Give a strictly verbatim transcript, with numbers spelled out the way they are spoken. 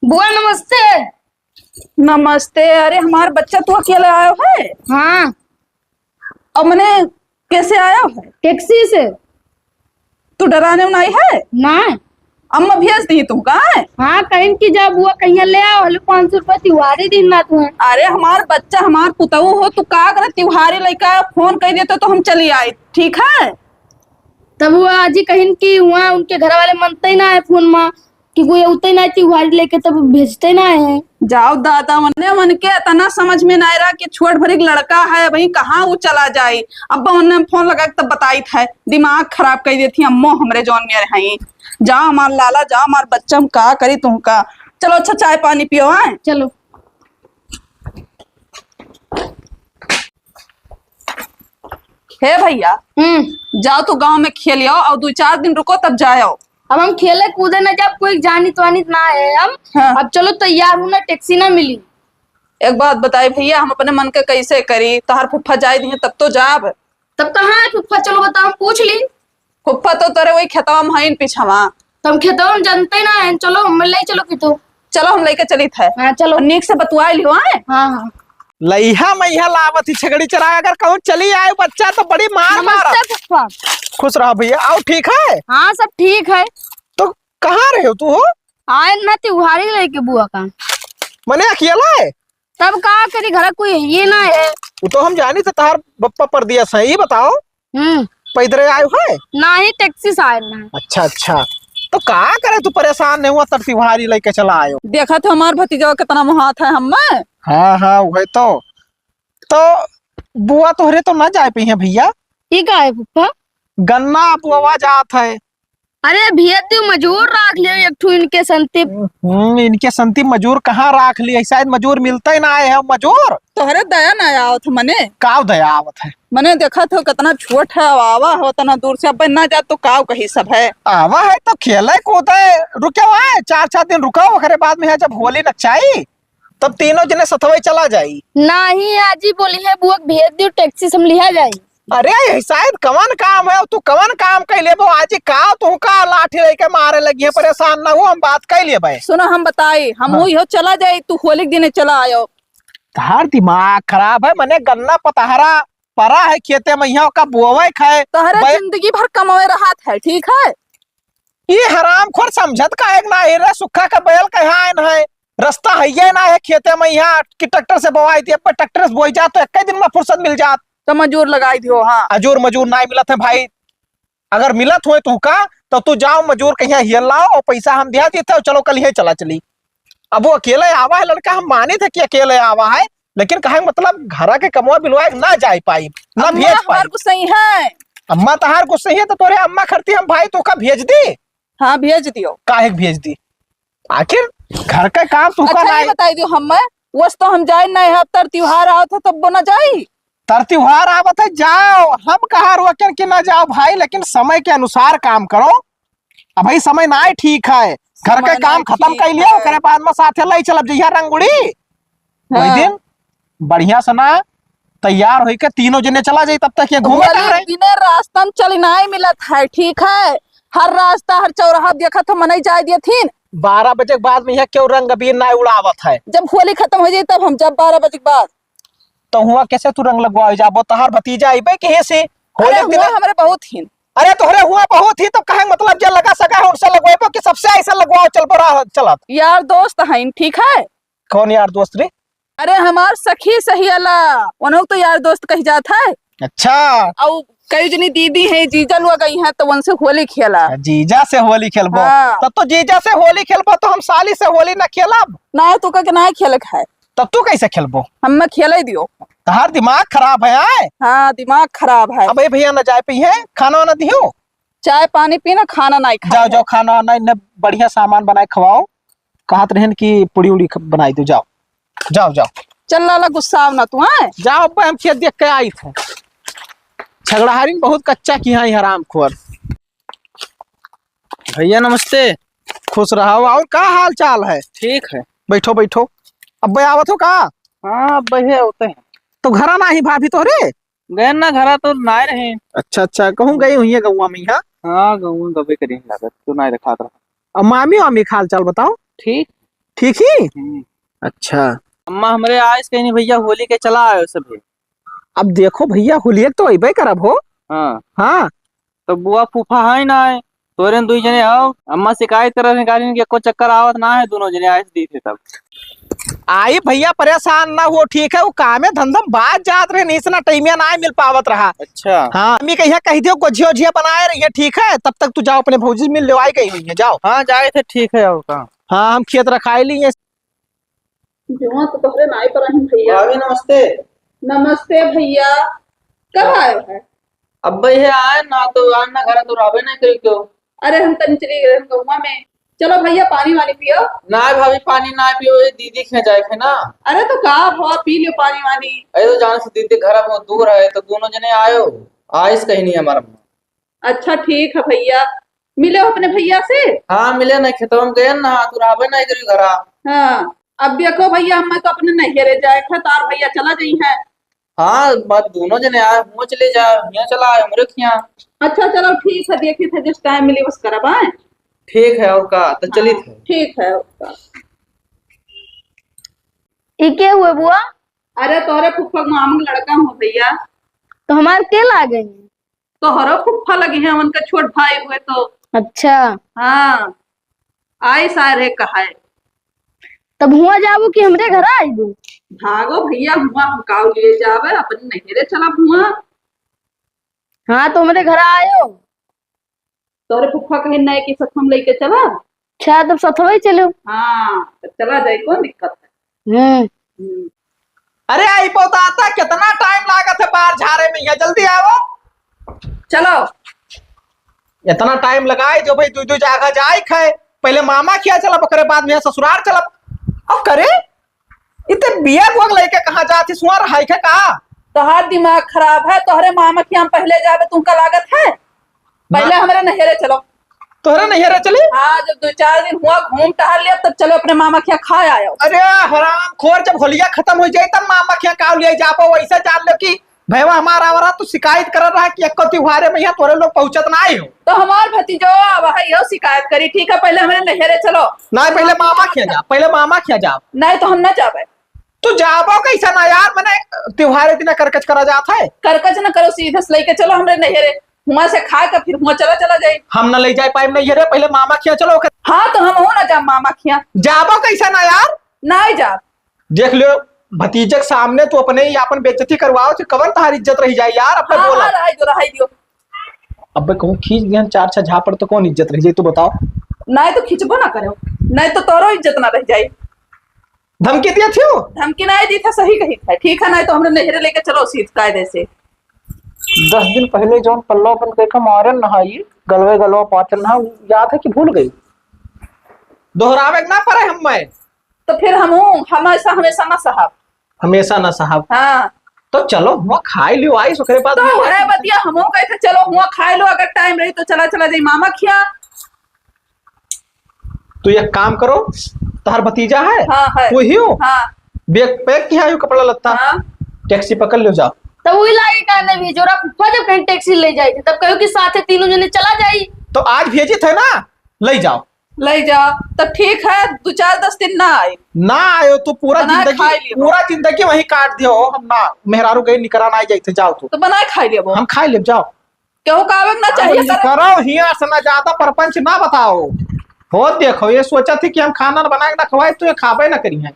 बुआ नमस्ते। नमस्ते। अरे हमार बच्चा तू अकेले आयो है? हाँ। अब मने कैसे आयो है? टैक्सी से। तू डराने में नहीं है? ना। अम्मा भेज दी तू का है? हाँ, कहिन कि जा बुआ कहिया ले आओ, हलो पाँच सौ रुपया तिवारी दिन ना तू है। अरे हमार बच्चा, हमार पुतऊ हो, तू का करे तिवारी लइका फोन कइ देते तो हम चली आई, ठीक है? तब वो आजी कहिन कि वहाँ उनके घर वाले मनते ही ना है फोन मा, कि कोई उते ना तिवारी लेके तब भेजते ना है। जाओ दादा, मने मन के इतना समझ में ना रहा कि छोट भरिक लड़का है, अबहीं कहाँ वो चला जाई। अब उन्हें फोन लगा के तब बताइत है, दिमाग खराब कर देती अम्मो हमरे जौन मेरे हैं। जा हमार लाला, जा हमार बच्चा, हम का करी तुमका। चलो अच्छा चाय पानी पियो, आए। चलो। हे भैया, हम्म। जाओ तो गांव में खेलियो और दो चार दिन रुको तब जाओ। अब हम खेले कूदे न जाब, कोई जानित वानित ना है हम। हाँ। अब चलो तैयार हूँ ना, टैक्सी ना मिली। एक बात बताई भैया, हम अपने मन के कैसे करी? तोहार फुफ्फा जाए दिए तब तो जाब। तब कहाँ है फुफ्फा? चलो बताओ, हम पूछ ली। फुफ्फा तो तोरे वही खेतवा में हईन पिछवा। तो हम खेतवा में जानते ना हैं, चलो हम ले चलो कि तो। चलो हम लेके चलित है। हाँ, चलो। नीक से बतुआ लियो, आए? हाँ, हाँ। लइहा मइहा लावत ही छगड़ी चराए, अगर कहूँ चली आए बच्चा तो बड़ी मार मारब। नमस्ते फुफ्फा। खुश रहो भैया, आओ ठीक है? हाँ, सब ठीक है। तो कहाँ रहे हो तू हो? आए ना तिवारी लेके बुआ का। मने अकेला है? तब का करी, घर कोई है ये ना है। वो तो हम जानी थे तहार बप्पा परदेस है, ये बताओ। हम्म। पैदरे आयो है? नाही, टैक्सी से आए ना। अच्छा, अच्छा। तो का करे तू परेशान नहीं हुआ, तर तिवारी लेके चला आयो। देखा तो हमार भतीजा कितना मोहात है हम्मे। हाँ, हाँ, वही तो। तो बुआ तोहरे तो ना जाए पइहे भैया। ई का है फुफ्फा? गन्ना बुआ जात है। अरे भेज दियो, मजूर राख लियो एक ठो इनके संती। हम्म, इनके संती मजूर कहाँ राख लिए? शायद मजूर मिलते ना आए हैं मजूर। तोहरे दया ना आवत है मने। काव दया आवत है? मने देखत हो कितना छोट है, आवा हो तना दूर से, अब ना जा तो काव कही सब है। आवा है तो खेले कूदे, रुके हुआ है, चार चार दिन रुका, ओकरे बाद में है जब होली नचाई, तब तीनों जने सथवे चला जाई। नाही, आजी बोली है, बुआ के भेज दियो, टैक्सी से हम लिहा जाई। अरे, ई शायद कवन काम है, तू कवन काम कइ लेबो? आजी का तू का लाठी लेके मारे लगी है, परेशान ना हो, हम बात कइ लेबे। सुनो, हम बताई, हम हाँ। वो इहो चला जाई, तू होली के दिने चला आयो। तहार दिमाग खराब है, मने गन्ना पतहरा परा है खेते में, यहाँ का बोवे खाए। तोहरे बे- जिंदगी भर कमावे रहत है, ठीक है? ई हरामखोर समझत काहे के ना है रे, सुक्खा का बैल कहाँ आयन है, रास्ता है ये ना है खेते में यहाँ कि ट्रैक्टर से बोवाई दिए, पर ट्रैक्टर से बोई जा तो एक दिन में फुर्सत मिल जात। तो मजूर लगाई दियो, हाँ। अजूर मजूर ना मिलत है भाई, अगर मिलत होए तो का, तो तू जाओ मजूर कहीं हियल लाओ और पैसा हम दिया देते हो, चलो कल ही चला चली। अब वो अकेले आवा है लड़का, हम माने थे कि अकेले आवा है, लेकिन कहे मतलब घर के कमवा बिलवा ना जाए पाई, ना अम्मा भेज पाई। हमार गुस्सई है। अम्मा तहार गुस्सई है तो तोरे अम्मा खरती हम भाई तो का भेज दी? हाँ, भेज दियो। काहे के भेज दी? आखिर घर का काम तू का अच्छा, ये नाई बताई दियो हमें, वस तो हम जाए नहीं है, अब तर त्योहार आवत है तब ना जाई? तर त्योहार आवत है, जाओ, हम कहाँ रोकन कि ना जाओ भाई, लेकिन समय के अनुसार काम करो। अब भाई समय ना ठीक है, घर समय के काम ना खत्म ठीक कर लिया, है। ओकरे बाद में साथे लाई चलब जइया रंगुड़ी। वही हाँ। दिन बढ़िया से ना तैयार होई के तीनों जने चला जाई, तब तक ये घूमे होली कहाँ रहे? दिने रास्ता में चली नाई मिलत है, ठीक है? हर रास्ता, हर चौराहा देखत हो मनई जाए दियथिन। बारह बजे के बाद में यहाँ क्यों रंग अबीर नाई उड़ावत है? जब होली खत्म हो जाई तब हम जब बारह बजे के बाद। तो हुआ कैसे तू रंग लगवावे जाबो? तहार भतीजा अइबे कहे से होली अरे के हुआ दिने? हमरे बहुत हिन। अरे तोहरे हुआ बहुत ही तो कहे मतलब जे लगा सगा है उनसे लगवाबो कि सबसे ऐसा लगवाओ चल बड़ा चलत। यार दोस्त हैं, ठीक है? कौन यार दोस्त रे? अरे हमार सखी सहेला, उन्हों तो यार दोस्त कही जात है। अच्छा। और कई जनी दीदी हैं, जीजा लोग आई हैं, तो उनसे होली खेला। अच्छा, जीजा से होली खेलबो? हाँ। तब तो जीजा से होली खेलबो, तो हम साली से होली ना खेलब। ना, तू कह के ना खेले है। तब तू कैसे खेलबो? हम मैं खेले दियो। तहार दिमाग खराब है, आए? हाँ, दिमाग खराब है। अब ये भैया ना जाए पइहे, खाना वाना दियो। चाय पानी पीना, खाना नहीं खाए जाओ, है। जाओ, खाना वाना इन्हें बढ़िया सामान बनाए खवाओ। कहत रहन कि पूड़ी उड़ी ख-, बनाई दो, जाओ, जाओ, जाओ। चल लाला, गुस्सा ना तू, हैं? जाओ, अब हम खेत देख के आई थे। झगड़ाहारी बहुत कच्चा की हैं, हरामखोर। भैया नमस्ते। खुश रहो। और का हाल चाल है? ठीक है। बैठो, बैठो। अब आवत हो का? हाँ, अब है होते हैं। तो घरा ना ही भाभी तोहरे? गए ना, घरा तो ना रहे। अच्छा, अच्छा, कहूँ गई हुई है गौवा में, हाँ? हाँ, गौवा गबे करी लागत, तो ना रखा था। अब मामी वामी का हाल चाल बताओ। ठीक। ठीक ही? हम्म। अच्छा। अम्मा हमरे आइस कहिन भइया होली के चला आयो सभे। अब देखो भइया, होलिया के तो अइबे करब हो। हाँ। हाँ। तो बुआ फूफा है ना है, तोरे दुई जने हो, अम्मा शिकायत करत हैं, कहत हैं कि एको चक्कर आवत ना है, दुनो जने आइस दी थे तब। आई भइया, परेशान ना हो, ठीक है, वो कामे धंधा में बाहर जात रहे, नहीं से ना टाइमिया ना मिल पावत रहा। अच्छा। हाँ, अम्मी कहिया कहि दियो, गोझिया ओझिया बनाए रहिए, ठीक है, तब तक तू जाओ अपने भौजी से मिल लेव, आई गई हुई है, जाओ। हाँ, जाए थे, ठीक है, और का। हाँ, हम खेत रखाए लिए। जुआ तो तोहरे नाई पर आहिन भइया। भाभी, नमस्ते। नमस्ते भइया, कब आयो है? अब भइया आए ना, तो आज ना घर तो रहबे नहीं करी क्यों? अरे, हम तनी चली गए हम गौवा में। चलो भइया, पानी वानी पियो। ना भाभी, पानी ना पियो, ये दीदी के जाए थे ना। अरे, तो का भवा, पी लियो पानी वानी। अरे, तो जान से दीदी घर बहुत दूर है, तो दोनों जने आयो, आइस कहिन हमारा। अच्छा, ठीक है भइया, मिले हो अपने भइया से? हाँ, मिले ना, खेतवा में गए ना, तू रहबे नहीं करी घरा। हाँ, अब देखो भइया, हम तो अपने नैहरे जाए थे, तार भइया चला गई है। हाँ, बात दोनों जने आए, हुआ चले जा, यहाँ चला आए, हमरे खिया। अच्छा, चलो ठीक है, देखी थे, जिस टाइम मिली बस करब आए। ठीक है, और का, तो चली हाँ, थे। ठीक है, और का। ई के हुए बुआ? अरे, तोहरे फुफ्फा के मामा के लड़का हुआ भइया। तो हमार के लागे? तोहरो फुफ्फा लगी है, उनका छोट भाई हुए तो। अच्छा। हाँ, आई सारे कहाए। तब हुआ जाबू कि हमरे घर आइबू? भागो भइया, हुआ हम काऊ लिए जावे, अपने नैहरे चला हुआ। हाँ, तो हमरे घर आयो। तोहरे फुफ्फा कहे नहीं कि सथम लेके चला। अच्छा, तब सथवे चलो। हाँ, तो चला जाए, कौन दिक्कत है? हम्म। हम्म। अरे आई पोताता, कितना टाइम लागत है बाहर झारे में, यहाँ जल्दी आओ। चलो। इतना टाइम लगाए जो भाई, दू दू जगह जाए खाए, पहले मामा खिया चलब, ओकरे बाद में ससुरार चलब। अब करे, इतने बिया बुआ लेके कहाँ जाती, सुआ रहा है क्या का? तोहार दिमाग खराब है, तोहरे मामा खिया हम पहले जाबे, तुमका लागत है? पहले ना। हमरे नैहरे चलो। तोहरे नैहरे चली? हाँ, जब दो चार दिन हुआ घूम टहल लिया, तब चलो अपने मामा के यहाँ खा आयो। अरे हराम खोर, जब होलिया खत्म हो जाए तब मामा के यहाँ का ले जाबो, वैसे जान लो कि भैया हमारा आवरा तू शिकायत कर रहा कि एको त्योहारे में यहाँ तोरे लोग पहुँचत ना आई हो। तो हमार भतीजो आवा है, यो शिकायत करी। ठीक है, पहले हमरे नैहरे चलो। ना, पहले मामा के यहाँ जा, पहले मामा के यहाँ जा। नहीं तो हम ना जाबे। तू जाबो कैसे ना यार, मने त्योहार इतना करकच करा जात है। करकच ना करो, सीधे से लेके चलो हमरे नैहरे, हुआ से खा के फिर हुआ चला, चला जाए। हम ना ले जाए पाए नैहरे, पहले मामा खिया चलो ओके। हाँ, तो हम हो ना जा मामा खिया। जाबो कैसे ना यार? नहीं जा। देख लो, भतीजे के सामने तू अपने ही अपन बेइज्जती करवाओ, तो कवन तहार इज्जत रह जाए यार, अब हाँ, बोला। हाँ, रहाई दो, रहाई दो। अब कहूँ खींच दिहन चार छह झापड़ तो कौन इज्जत रह जाए, तू बताओ। नहीं तो खींचबो ना करो, नहीं तो तोरो इज्जत ना रह जाए। धमकी दिया थियो? धमकी नहीं दी था, सही कही था। ठीक है, नहीं तो हमरे नैहरे लेके चलो सीध कायदे से। दस दिन पहले जौन पल्लव बन के मारन नहाई, गलवे गलवा पाचन नहा, याद है कि भूल गई? दोहरावे के ना पड़े हम मैं। तो फिर हम हूँ, हम ऐसा हमेशा ना सहब। हमेशा ना सहब। हाँ। तो चलो, हुआ खाई लियो, आइस ओकरे बाद तो में है बतिया, हम हूँ कहते चलो, हुआ खाई लो, अगर टाइम रही तो चला, चला जाई मामा खिया। तू एक काम करो, तहार भतीजा है? हाँ, है। वही हो? हाँ। बैग पैक किया है कपड़ा लत्ता? हाँ। टैक्सी पकड़ लो, जाओ। तो वही लागे कहने भी, जोरा फुफा जब कहीं टैक्सी ले जाए थे, तब कहो कि साथे तीनों जने चला जाई। तो आज भेजी थे ना, ले जाओ। ले जाओ, तब ठीक है, दो चार दस दिन ना आए। ना आयो तो पूरा बना जिंदगी, खाए लियो। पूरा जिंदगी वहीं काट दियो हो, हम ना, मेहरारू गई निकरा ना आई जाए थे, जाओ तू। तो बनाए खाए लियो। हम खाए लेब, जाओ। केहू का आवे के ना चाहिए अब करे। करो हियां से ना ज्यादा परपंच ना बताओ। हो देखो, ये सोचा थी कि हम खाना बना के ना खवाए, तो ये खाबे ना करी है।